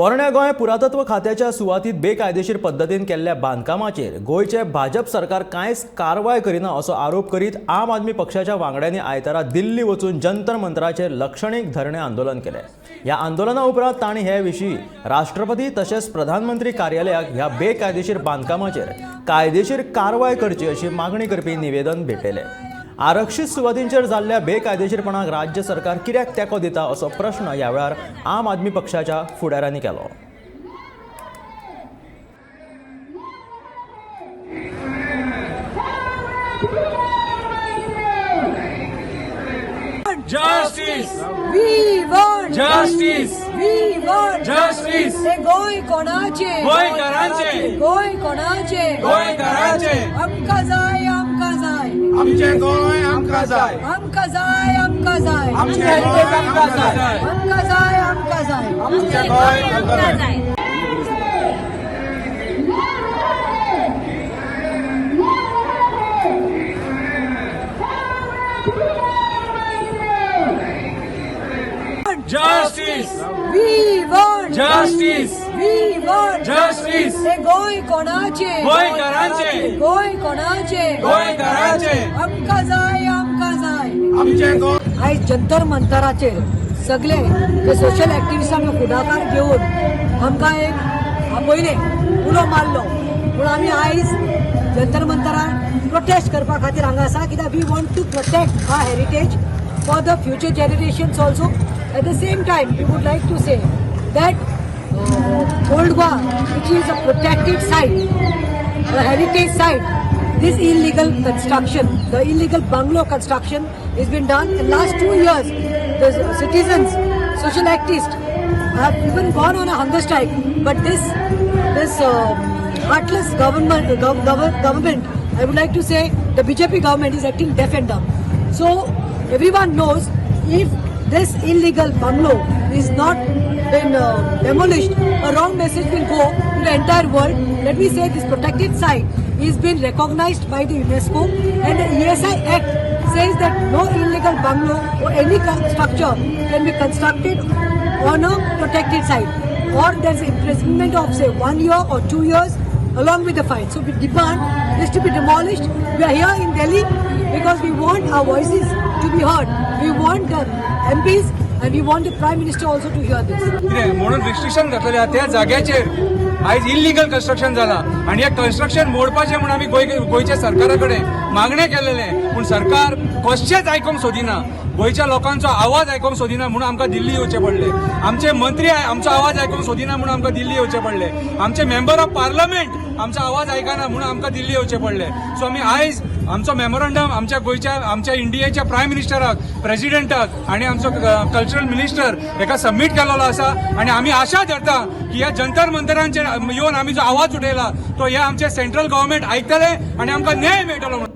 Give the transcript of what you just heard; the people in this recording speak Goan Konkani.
पोरण्या गोंय पुरातत्व खात्याच्या सुवातीत बेकायदेशीर पद्दतीन केल्ल्या बांदकामाचेर गोंयचे भाजप सरकार कांयच कारवाय करिना असो आरोप करीत आम आदमी पक्षाच्या वांगड्यांनी आयतारा दिल्ली वचून जंतर मंतराचेर लक्षणीक धरणें आंदोलन केलें. ह्या आंदोलना उपरांत तांणी हे विशीं राष्ट्रपती तशेंच प्रधानमंत्री कार्यालयाक ह्या बेकायदेशीर बांदकामाचेर कायदेशीर कारवाय करची अशी मागणी करपी निवेदन भेटयलें. आरक्षीत सुवातींचेर जाल्ल्या बेकायदेशीरपणाक राज्य सरकार कित्याक तेंको दिता असो प्रश्न ह्या वेळार आम आदमी पक्षाच्या फुडाऱ्यांनी केलो. Justice! We want Justice! We want Justice! हे गोंय कोणाचे? गोंयकारांचे. गोंय कोणाचे? गोंयकारांचे. आमकां जाय, आमकां जाय. आमचें गोंय आमकां जाय. आमकां जाय, आमकां जाय. आमचें गोंय आमकां जाय. आमकां जाय, आमकां जाय. आमचें गोंय आमकां जाय. Justice! We want Justice! We want Justice! हे गोंय कोणाचे? गोंयकारांचे. गोंय कोणाचे? गोंयकारांचे. आमकां जाय, आमकां जाय. आमचें गोंय. आयज जंतर मंतराचेर सगळे जे सोशल एक्टिविस्टांनी फुडाकार घेवन आमकां एक आपयलें, उलो मारलो पूण आमी आयज जंतर मंतरार प्रोटेस्ट करपा खातीर हांगा आसा, कित्याक we want to protect our heritage for the future generations also. At the same time, we would like to say that Old Goa, which is a protected site, a heritage site, this illegal construction, the illegal bungalow construction has been done. In last 2 years, the citizens, social activists have even gone on a hunger strike. But this heartless government, I would like to say, the BJP government is acting deaf and dumb. So everyone knows, if this illegal bungalow is not been demolished, a wrong message will go to the entire world. Let me say, this protected site is been recognized by the UNESCO, and the ESI Act says that no illegal bungalow or any structure can be constructed on a protected site, or there's imprisonment of, say, 1 year or 2 years along with the fine. So we demand this to be demolished. We are here in Delhi because we want our voices to be heard. We want the MPs and we want the Prime Minister also to hear this. कितें म्हणून रिस्ट्रिक्शन घातलेलें आहा त्या जाग्याचेर आयज इल्लिगल कन्स्ट्रक्शन जाला आनी हें कन्स्ट्रक्शन मोडपाचें म्हूण आमी गोंयच्या सरकारा कडेन मागणें केलेलें, पूण सरकार कशेंच आयकोंक सोदिना, गोंयच्या लोकांचो आवाज आयकोंक सोदिना म्हणून आमकां दिल्ली येवचें पडलें. आमचे मंत्री आमचो आवाज आयकोंक सोदिना म्हणून आमकां दिल्ली येवचें पडलें. आमचे मेंबर ऑफ पार्लमेंट आमचो आवाज आयकना म्हणून आमकां दिल्ली येवचें पडलें. सो आमी आयज आमचो मेमोरंडम आमच्या गोंयच्या, आमच्या इंडियेच्या प्रायम मिनिस्टराक, प्रेसिडेंटाक आनी आमचो कल्चरल मिनिस्टर हेका सबमीट केलेलो आसा आनी आमी आशा धरता की ह्या जंतर मंतरांचेर येवन आमी जो आवाज उठयला तो हे आमचे सेंट्रल गव्हर्मेंट आयकतले आनी आमकां न्याय मेळटलो म्हणून.